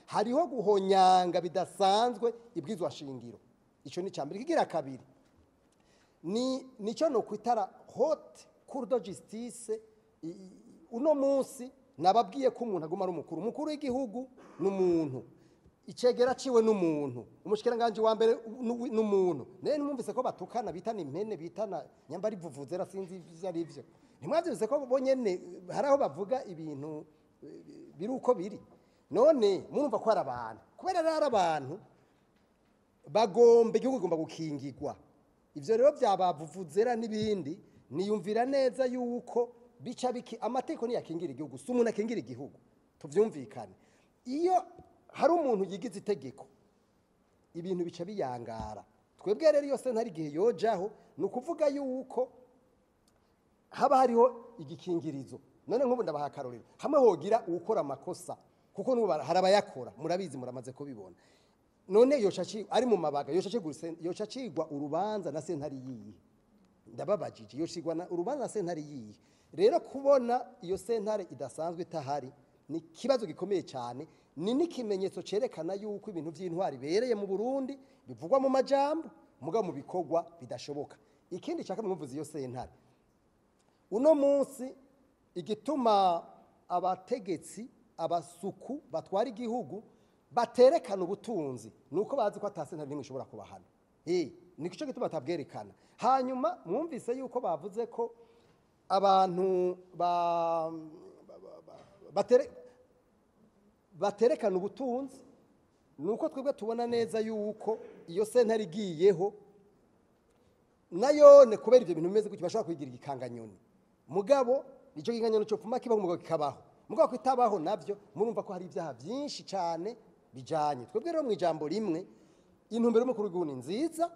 Hariya hariho guhonyanga bidasanzwe ibwizwa shingiro. Ico ni cambere. Kigira kabiri ni nico no kwitara haute cour de justice. Uno munsi nababwiye ko umuntu aguma ari umukuru, umukuru w'igihugu n'umuntu, icegera ciwe n'umuntu, umushikiranganje wa mbere n'umuntu. Nene mwumvise ko batukana, bitana impene, bitana nyambari vuvuzera, sinzi ivyo ari vyo. Ntimwavyumvise ko bonyene hari aho bavuga ibintu biri uko biri? None murumva ko ari abantu, kubera rero ari abantu bagomba igihugu kigomba gukingirwa. Ivyo rero vyabavuvuzera n'ibindi, niyumvira neza yuko bica biki amategeko niyakingira igihugu, si umuntu akingira igihugu, tuvyumvikane. Iyo hari umuntu yigize itegeko, ibintu bica biyangara. Twebwe rero iyo sentare igihe yojaho, ni ukuvuga yuko haba hariho igikingirizo. None nk'ubu ndabaha akarorero, hamwe hogira uwukora amakosa, kuko n'ubu hari abayakora, murabizi, muramaze kubibona. None yoca ari mu mabaga, yoca acigwa urubanza na sentare yihe? Ndababajije, yocigwa urubanza na sentare yihe? Rero kubona iyo sentare idasanzwe itahari ni ikibazo gikomeye cyane, ni n'ikimenyetso cerekana yuko ibintu by'intwari bereye mu Burundi bivugwa mu majambo, mugabo mu bikorwa bidashoboka. Ikindi cya kabiri, mwumvuze iyo sentare, uno munsi igituma abategetsi abasuku batwara igihugu baterekana ubutunzi nuko bazi ko ata sentare n'imwe ishobora kubahana. Ni cyo gituma batabwerekana. Hanyuma mwumvise yuko bavuze ko abantu baterekana ubutunzi, nuko twebwe tubona neza yuko iyo sentare igiyeho nayone, kubera ibyo bintu bimeze gutyo, bashobora kwigira igikanganyoni. Mugabo icyo gikanganyoni cyo pfuma kibaho, mugabo kikabaho, mugabo kitabaho navyo murumva ko hari ibyaha byinshi cyane bijanye. Twebwe rero mu ijambo rimwe, intumbero y'umukuru w'igihugu ni nziza,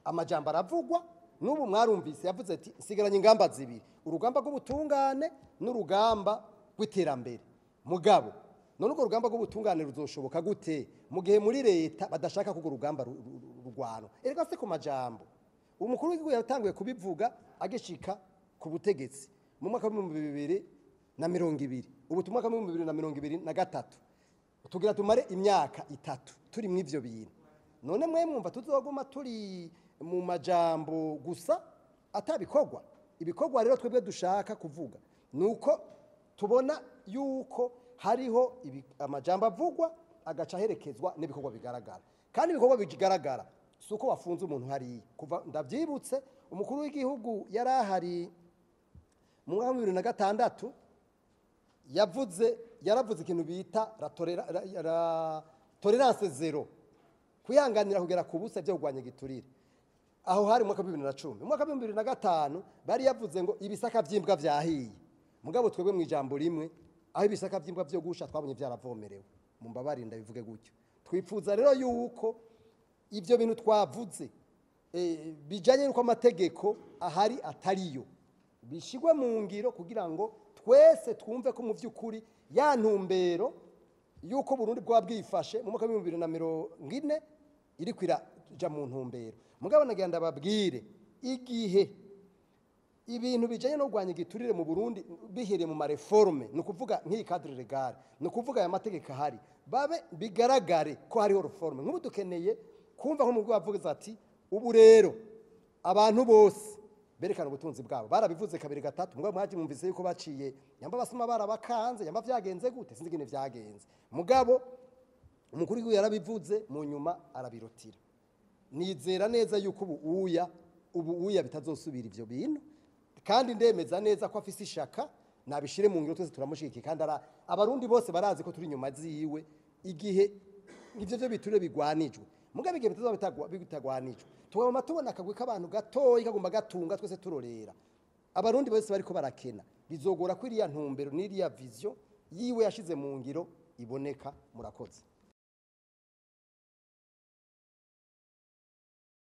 amajambo aravugwa. N'ubu mwarumvise yavuze ati: "Nsigaranye ingamba zibiri, urugamba rw'ubutungane n'urugamba rw'iterambere." Mugabo none urwo rugamba rw'ubutungane ruzoshoboka gute mu gihe muri leta badashaka ko urwo rugamba rurwanwa? Erega se ku majambo, umukuru w'igihugu yatanguye kubivuga agishika ku butegetsi mu mwaka w'2020, ubu mu mwaka w'2023, tugira tumare imyaka 3 turi mu ivyo bintu. None mwe mwumva tuzoguma turi mu majambo gusa atabikorwa? Ibikorwa rero twebwe dushaka kuvuga nuko tubona yuko hariho amajambo avugwa agaca aherekezwa n'ibikorwa bigaragara. Kandi ibikorwa bigaragara si uko wafunze umuntu hariya. Kuva ndabyibutse, umukuru w'igihugu yari ahari mu mwaka wa 2006, yaravuze ikintu bita la tolérance zéro, kwihanganira kugera ku busa byo kurwanya igiturire. Aho hari mu mwaka wa 2010. Mu mwaka wa 2005 bari yavuze ngo ibisaka by'imbwa vyahiye. Mugabo twebwe mu ijambo rimwe, aho ibisaka by'imbwa byo gusha twabonye byaravomerewe, mu mbabare ndabivuge gutyo. Twipfuza rero yuko ibyo bintu twavuze bijanye n'uko amategeko ahari atariyo bishigwe mu ngiro, kugira ngo twese twumve ko mu by'ukuri ya ntumbero yuko Burundi bwaba bwifashe mu mwaka w'2040 iri kwiraja mu ntumbero. Mugabo nagira ndababwire, igihe ibintu bijanye no kurwanya igiturire mu Burundi bihereye mu ma réformes, ni ukuvuga nk'iyi cadre légal, ni ukuvuga aya mategeko ahari, babe bigaragare ko hariho réforme. Nk'ubu dukeneye kumva nko mu bavuze ati: "Ubu rero abantu bose berekana ubutunzi bwabo." Barabivuze kabiri, gatatu, mugabo mwaje mwumvise yuko baciye yamba basoma barabakanze, yamba vyagenze gute, sinzi ingene vyagenze. Mugabo umukuru w'igihugu yarabivuze, mu nyuma arabirotira. Nizera neza yuko ubu uya bitazosubira ivyo bintu, kandi ndemeza neza ko afise ishaka, nabishire mu ngiro, twese turamushigikiye. Kandi abarundi bose barazi ko turi inyuma ziwe igihe ivyo byo biturire bigwanijwe. Mugabo igihe bitazoba bitagwanijwe, tugomba tubona akagwi k'abantu gatoyi kagomba gatunga, twese turorera, abarundi bose bariko barakena, bizogora ko iriya ntumbero n'iriya vision yiwe yashize mu ngiro iboneka. Murakoze.